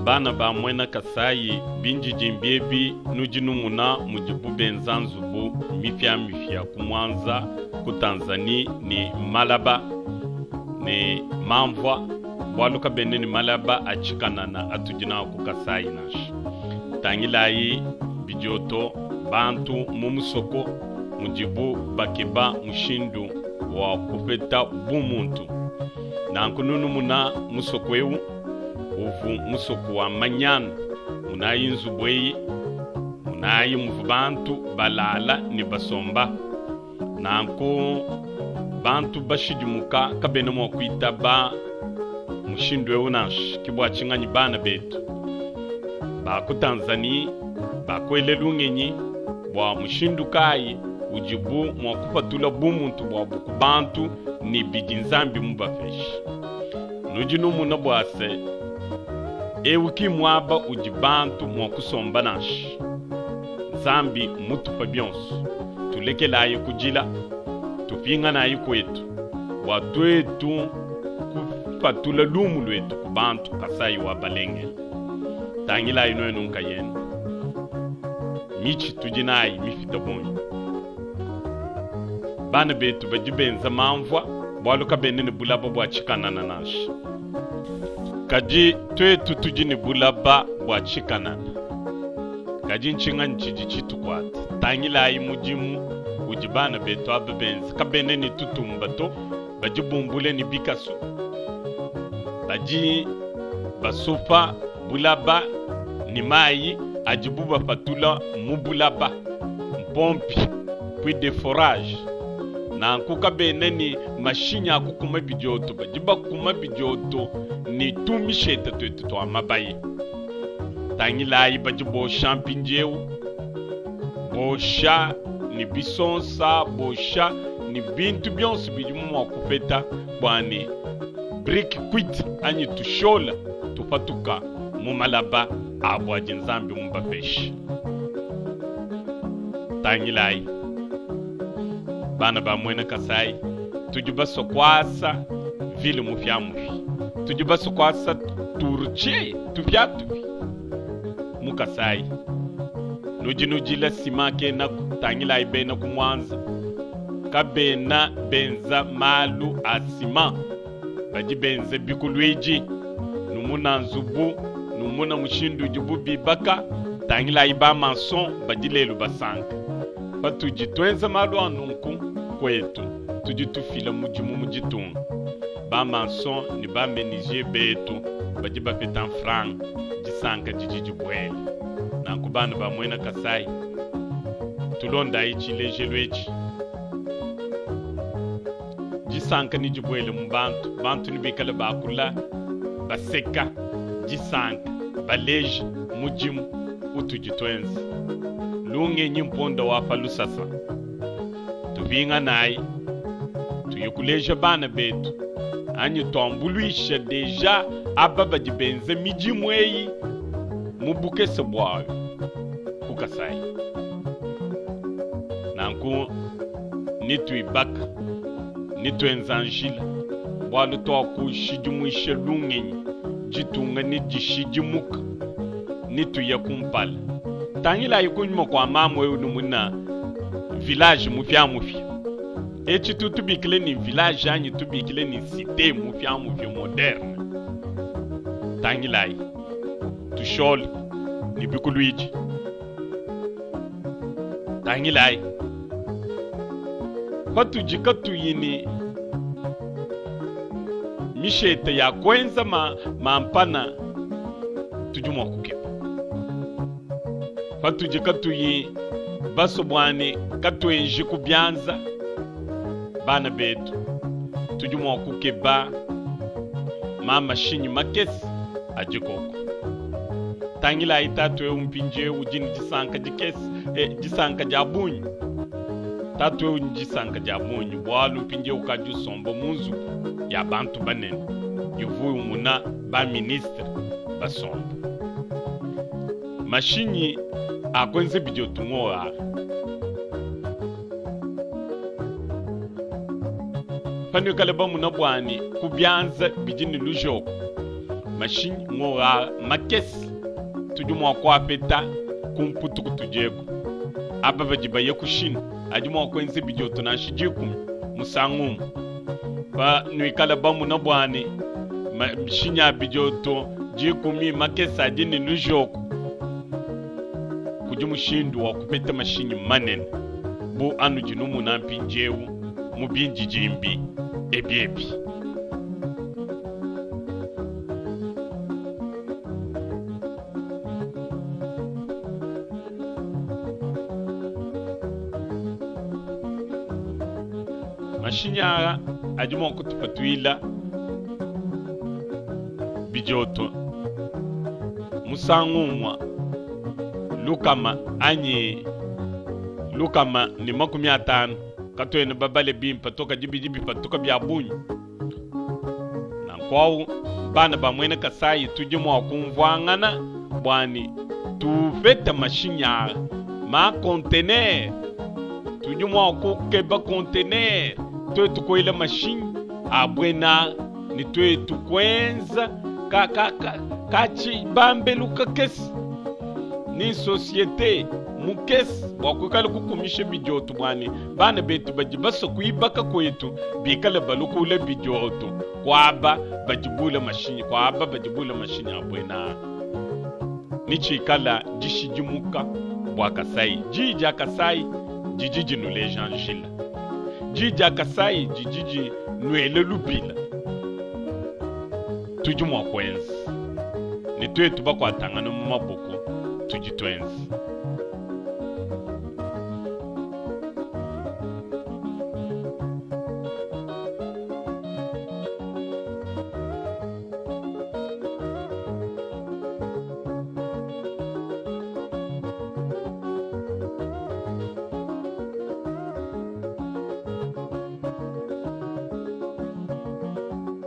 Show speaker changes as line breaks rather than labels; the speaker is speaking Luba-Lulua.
Bana ba muena Kasayi, bindidimbi ebi nudi numuna mudibu benza nzubu mipiamipia ku Mwanza, ku Tanzanie ne malaba ne mamvua, bualu kabena ne malaba a tshikanana atudi nawu ku Kasayi nansha. Tangilayi bidioto bantu mu musoko mudibu bakeba mushindu wa kupeta bumuntu. Nanku nunumuna musoko eu uvu musoko wa manyanu, munayi nzubu eyi, munayi muvu bantu balala ne basomba. Nanku bantu bashidimuka kabena mua kuitaba mushindu eu nansha. Ke bua tshinganyi bana betu ba ku Tanzanie bakuele lungenyi bua mushindu kayi udibu mua kupatula bumuntu buabu ku bantu ne bidi Nzambi mubapeshe. Nudi numuna bua se, eu ki muaba udi bantu mua kusomba nansha. Nzambi mmutupa bionso, tulekelayi kudila, tupinganayi kuetu bua tuetu kupatula lumu luetu ku bantu. Kasayi wa balengele, tangilayi nuenu nkayenu mitshi tudi nayi mipite bungi. Bana betu badi benza mamvua bualu kabena ne bulaba bua tshikanana nansha. Kadi tuetu tudi ne bulaba bua tshikanana. Kadi ntshinganyi tshidi tshitukuata? Tangilayi mudimu udi bana betu aba benza. Kabena ne tutumba to, badi bumbule ne bikasu, badi basopa bulaba ne mayi adibu bapatula mu bulaba, mpompi, puits de forage. Nanku kabena ne mashinyi a kukuma bidioto, badi bakuma bidioto ne tumisheta tuetu tua mabaya. Tangilayi badi bosha mpindieu, bosha ne bisonsa, bosha ne bintu bionso bidibu mua kupeta bua ne brique cuite anyi tushola tupatuka mu malaba abu adi Nzambi mubapeshe. Tangilayi bana ba muena Kasayi, tudi basue kuasa ville mupiamupia, tudi basue kuasa turtie tupiatupia mu Kasayi. Nudi nudila ciment kenaku, tangilayi bena ku Mwanza kabena benza malu a ciment, badi benza bikuluidi. Numuna nzubu, numuna mushindu udibu bibaka, tangilayi ba maçon badi lelu basanka. Patudi tuenza malu a nunku kuetu, tudi tufila mudimu mu ditunga. Ba maçon ne ba menuisier betu badi bapeta mfranga, disanka didi dibuela. Nanku bana ba muena Kasayi, tulondayi tshilejelu etshi. Disanka nedibuele mu bantu, bantu nebikale bakula, baseka, disanka, baleja mudimu utudi tuenza. Lungenyi mponda wa pa lusasa. Tupinganayi, tuye kuleja bana betu anyi tuambuluisha deja aba badi benza midimu eyi mu bukese buayo ku Kasayi. Nanku nituibaka, nituenza njila, bualu tuakushidimuisha lungenyi, ditunga nedishidimuka, nituya kumpala. Tangilayi kunyima kua mamu eu numuna village mupiamupia. Etshi tu tubikile ni village anyi tubikile ni cité mupiamupia moderne. Tangilayi tushole ne bikuluidi. Tangilayi patudi katuyi ne mishete ya kuenza mampana, tudi mua kukeba. Patudi katuyi basue bua ne katuenji ku bianza, bana betu, tudi mua kukeba mamashinyi makese a dikoko. Tangilayi tatu eu mpindieu udi ne disanka dikese, disanka dia bungi. Tatu eu ne disanka dia bungi bualu mpindieu ukadi usomba mu nzubu ya bantu banene ivua umuna ba ministre basomba. Mashinyi a kuenza bidioto ng'owu aa. Panuikale bamuna bua ne ku bianza bidi ne lujoko, Mashinyi ngora makese tudi mua kuapeta ku Mputu kutudi eku. Aba badi baye ku Chine adi mua kuenza bidioto nansha dikumi musangu umue. Pa nuikala bamuna bua ne, mashinyi a bidioto dikumi makese adi ne lujoko, kudi mushindu wa kupeta mashinyi manene bu anudi numuna mpindieu mu bindidimbi ebi ebi. Mashinyi aa adi mua kutupatuila bidioto musangu umue lukama anyi 150. Katuena babale bimpe to, kadi bidi bipatuka bia bungi. Nanku au bana ba muena Kasai tudi mua kumvuangana bua ne tupeta mashinyi aa ma conteneur. Tudi mua kukeba conteneur tuetu kuela mashinyi a buena ne tuetu kuenza ka ka ka ka tshibambelu kakese ni societe mukese bua kuikala kukumisha bidioto bua ne bana betu badi basue kuibaka kuetu bikale balukula bidioto kuaba badi bula mashinyi kuaba badi bula mashinyi a buena ni tshikala dishidimuka bua Kasai. Diyi dia Kasai didi dinuleja njila. Diyi dia Kasai didi dinuele lubila. Tudi mua kuenza ne tuetu bakuatangana mu maboko tudi tuenza.